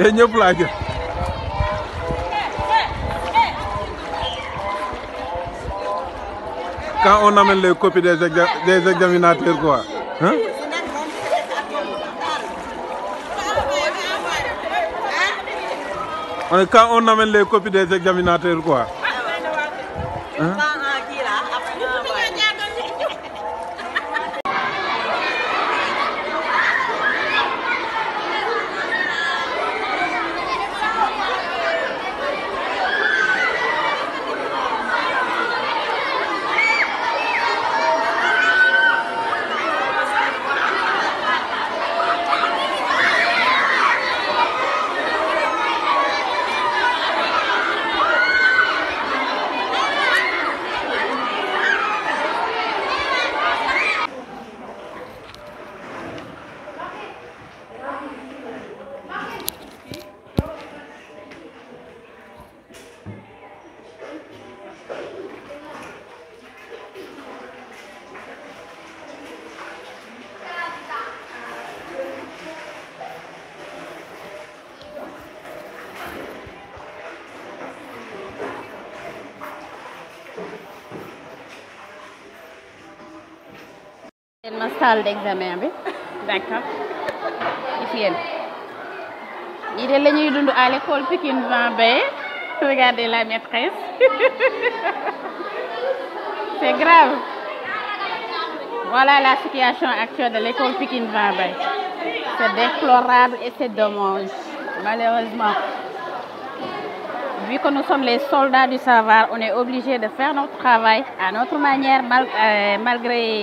Et ñëpp laa jël. Quand on amène les copies des examinateurs, quoi. Hein? Quand on amène les copies des examinateurs, quoi. Hein? Ma salle d'examen bi. D'accord. Ici. Il est venu à l'école Pikine Vambé. Regardez la maîtresse. C'est grave. Voilà la situation actuelle de l'école Pikine Vambé. C'est déplorable et c'est dommage. Malheureusement. Vu que nous sommes les soldats du savoir, on est obligé de faire notre travail à notre manière malgré